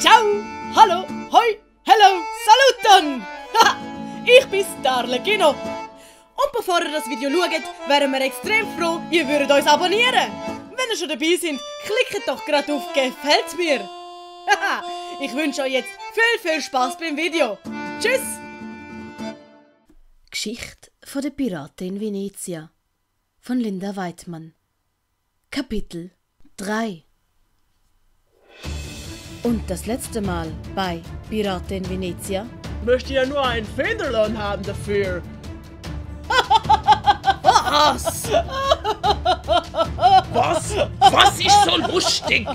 Ciao, hallo, hoi, hello, saluton! Haha, ich bin's, der Alecchino. Und bevor ihr das Video schaut, wären wir extrem froh, ihr würdet uns abonnieren. Wenn ihr schon dabei seid, klickt doch gerade auf «Gefällt mir». Haha, ich wünsche euch jetzt viel Spaß beim Video. Tschüss! Geschichte von der Piraten in Venezia von Linda Weidmann. Kapitel 3. Und das letzte Mal bei Piraten in Venezia. Möchte ja nur einen Federlohn haben dafür. Was? Was ist so lustig?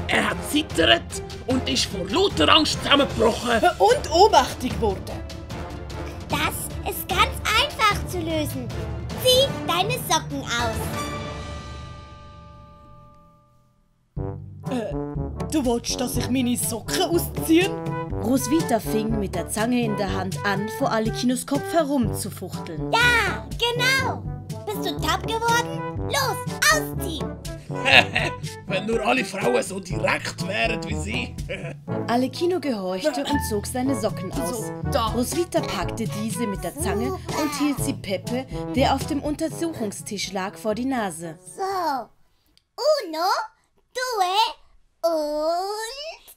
Er hat zittert und ist vor lauter Angst zusammengebrochen. Und ohnmächtig wurde. Das ist ganz einfach zu lösen. Zieh deine Socken aus. Du wolltest, dass ich meine Socken ausziehe? Roswitha fing mit der Zange in der Hand an, vor Alecchinos Kopf herumzufuchteln. Ja, genau. Bist du taub geworden? Los, ausziehen. Wenn nur alle Frauen so direkt wären wie sie. Alecchino gehorchte und zog seine Socken aus. Roswitha packte diese mit der Zange und hielt sie Pepe, der auf dem Untersuchungstisch lag, vor die Nase. So. Uno, due und...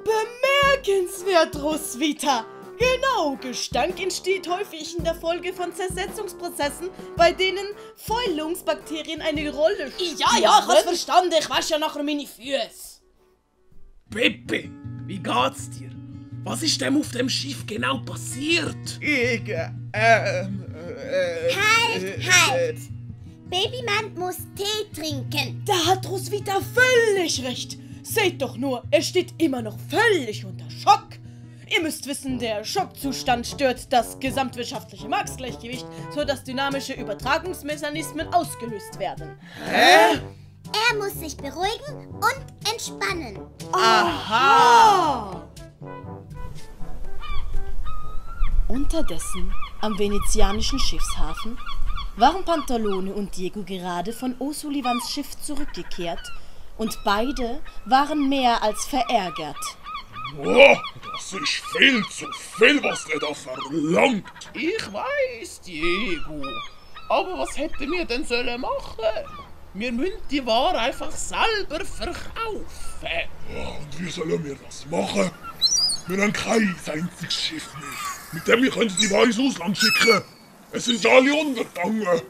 Bemerkenswert, Roswitha. Genau, Gestank entsteht häufig in der Folge von Zersetzungsprozessen, bei denen Fäulungsbakterien eine Rolle spielen. Ja, ich hab's verstanden. Ich wasche ja nachher meine Füße. Pepe, wie geht's dir? Was ist dem auf dem Schiff genau passiert? Halt! Babymann muss Tee trinken. Da hat Roswitha völlig recht. Seht doch nur, er steht immer noch völlig unter Schock. Ihr müsst wissen, der Schockzustand stört das gesamtwirtschaftliche Marktgleichgewicht, sodass dynamische Übertragungsmechanismen ausgelöst werden. Er muss sich beruhigen und entspannen. Aha! Unterdessen, am venezianischen Schiffshafen, waren Pantalone und Diego gerade von O'Sullivans Schiff zurückgekehrt und beide waren mehr als verärgert. Oh, das ist viel zu viel, was der da verlangt. Ich weiß, Diego. Aber was hätten wir denn sollen machen? Wir müssen die Ware einfach selber verkaufen. Ja, und wie sollen wir das machen? Wir haben kein einziges Schiff mehr, mit dem wir die Ware ins Ausland schicken können. Es sind alle untergegangen.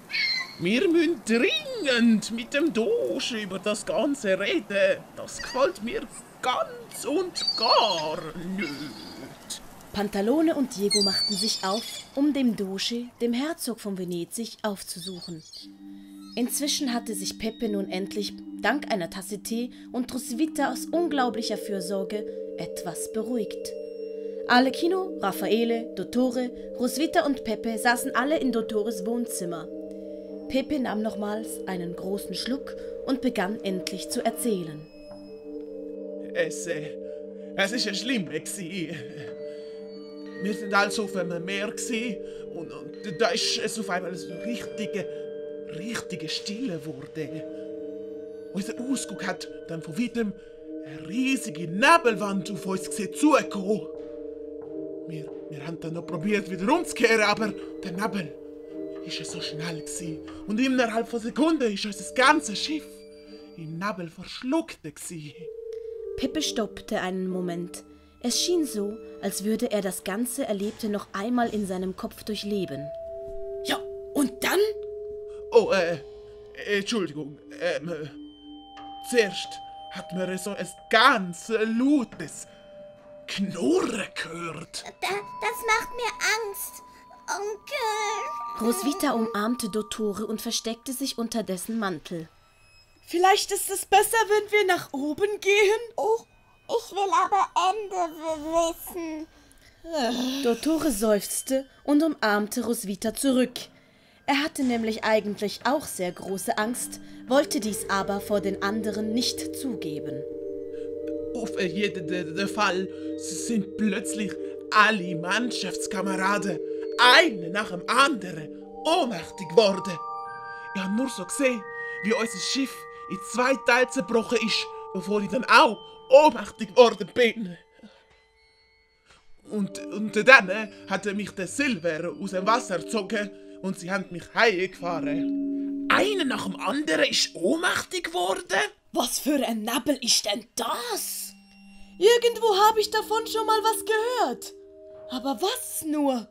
Wir müssen dringend mit dem Doge über das Ganze reden. Das gefällt mir ganz und gar nicht. Pantalone und Diego machten sich auf, um dem Doge, dem Herzog von Venedig, aufzusuchen. Inzwischen hatte sich Pepe nun endlich, dank einer Tasse Tee und Roswitha aus unglaublicher Fürsorge, etwas beruhigt. Alecchino, Raffaele, Dottore, Roswitha und Pepe saßen alle in Dottores Wohnzimmer. Pepe nahm nochmals einen großen Schluck und begann endlich zu erzählen. Es ist ja schlimm gewesen. Wir sind also auf einem Meer gewesen und da ist es auf einmal so richtige Stille geworden. Unser Ausguck hat dann von weitem eine riesige Nebelwand auf uns zugekommen. Wir haben dann noch probiert, wieder umzukehren, aber der Nebel war so schnell gewesen. Und innerhalb von Sekunden ist unser ganzes Schiff im Nebel verschluckt gewesen. Pepe stoppte einen Moment. Es schien so, als würde er das ganze Erlebte noch einmal in seinem Kopf durchleben. Ja, und dann? Oh, Entschuldigung. Zuerst hat man so ein ganz lautes Knurren gehört. Das macht mir Angst, Onkel. Roswitha umarmte Dottore und versteckte sich unter dessen Mantel. Vielleicht ist es besser, wenn wir nach oben gehen? Ich will aber Ende wissen. Dottore seufzte und umarmte Roswitha zurück. Er hatte nämlich eigentlich auch sehr große Angst, wollte dies aber vor den anderen nicht zugeben. Auf jeden Fall sind plötzlich alle Mannschaftskameraden, eine nach dem anderen, ohnmächtig geworden. Ich habe nur so gesehen, wie unser Schiff in 2 Teile zerbrochen ist, bevor ich dann auch ohnmächtig geworden bin. Und dann hat mich der Silver aus dem Wasser gezogen und sie haben mich heimgefahren. Einer nach dem anderen ist ohnmächtig geworden? Was für ein Nebel ist denn das? Irgendwo habe ich davon schon mal was gehört. Aber was nur?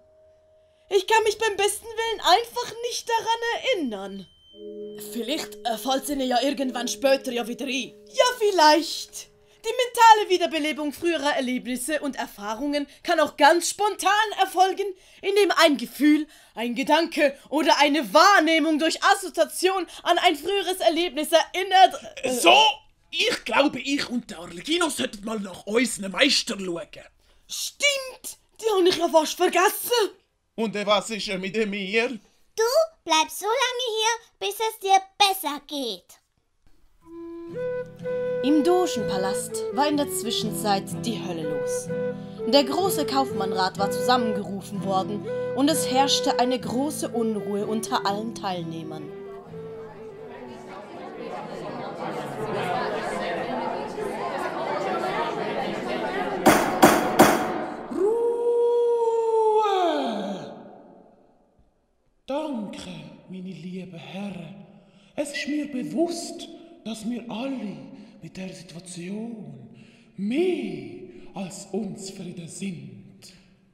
Ich kann mich beim besten Willen einfach nicht daran erinnern. Vielleicht fällt ihnen ja irgendwann später ja wieder ein. Ja, vielleicht. Die mentale Wiederbelebung früherer Erlebnisse und Erfahrungen kann auch ganz spontan erfolgen, indem ein Gefühl, ein Gedanke oder eine Wahrnehmung durch Assoziation an ein früheres Erlebnis erinnert. So, ich glaube, ich und der Arlecchino sollten mal nach unseren Meister schauen. Stimmt, die habe ich ja fast vergessen. Und was ist mit mir? Du bleibst so lange hier, bis es dir besser geht. Im Dogenpalast war in der Zwischenzeit die Hölle los. Der große Kaufmannrat war zusammengerufen worden und es herrschte eine große Unruhe unter allen Teilnehmern. Danke, meine lieben Herren. Es ist mir bewusst, dass wir alle mit der Situation mehr als unzufrieden sind.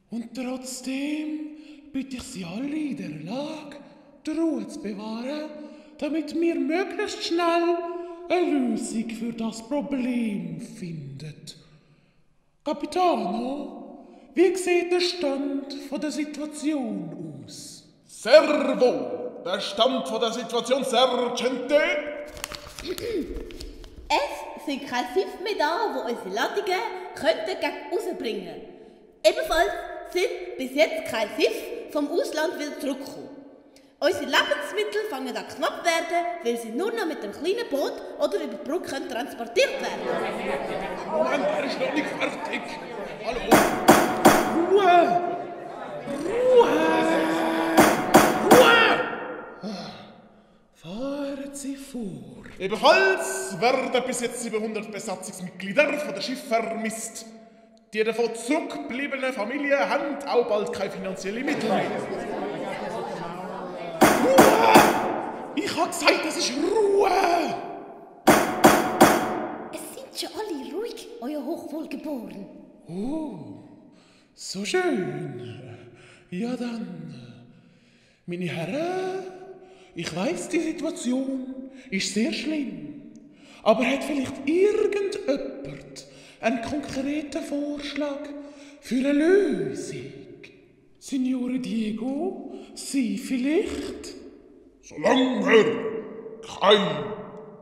Und trotzdem bitte ich Sie alle in der Lage, die Ruhe zu bewahren, damit wir möglichst schnell eine Lösung für das Problem finden. Capitano, wie sieht der Stand von der Situation aus? Servo! Der Stand von der Situation, Sergeante! Es sind keine Schiffe mehr da, die unsere Ladungen gegen rausbringen könnten. Ebenfalls sind bis jetzt keine Schiffe vom Ausland wieder zurückgekommen. Unsere Lebensmittel fangen an knapp werden, weil sie nur noch mit einem kleinen Boot oder über die Brücke transportiert werden. Moment, er ist noch nicht fertig. Hallo? Ruhe! Fahren Sie vor. Ebenfalls werden bis jetzt 700 Besatzungsmitglieder von der Schiff vermisst. Die davon zurückgebliebenen Familien haben auch bald keine finanziellen Mittel mehr. Ruhe! Ich habe gesagt, es ist Ruhe! Es sind schon alle ruhig, euer Hochwohlgeboren. Oh, so schön. Ja dann, meine Herren, ich weiss, die Situation ist sehr schlimm. Aber hat vielleicht irgendjemand einen konkreten Vorschlag für eine Lösung? Signore Diego, Sie vielleicht? Solange er keine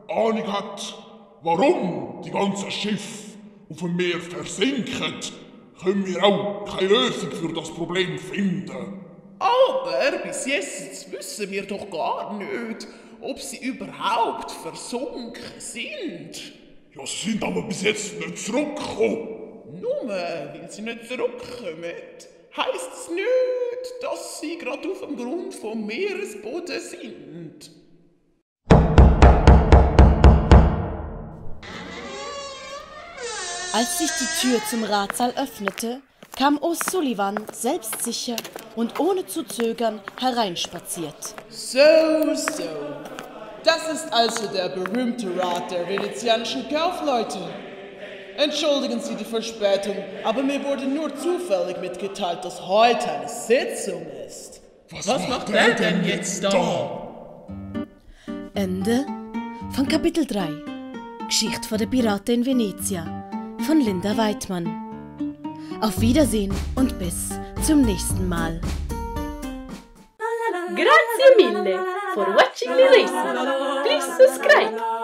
Ahnung hat, warum die ganzen Schiffe auf dem Meer versinken, können wir auch keine Lösung für das Problem finden. Aber bis jetzt wissen wir doch gar nicht, ob sie überhaupt versunken sind. Ja, sie sind aber bis jetzt nicht zurückgekommen. Nur weil sie nicht zurückkommen, heisst es nicht, dass sie gerade auf dem Grund vom Meeresboden sind. Als sich die Tür zum Ratssaal öffnete, kam O'Sullivan selbstsicher und ohne zu zögern hereinspaziert. So. Das ist also der berühmte Rat der venezianischen Kaufleute. Entschuldigen Sie die Verspätung, aber mir wurde nur zufällig mitgeteilt, dass heute eine Sitzung ist. Was macht er denn jetzt da? Ende von Kapitel 3. Geschichte von der Piraten in Venezia von Linda Weidmann. Auf Wiedersehen und bis zum nächsten Mal. Grazie mille for watching the lesson. Please subscribe.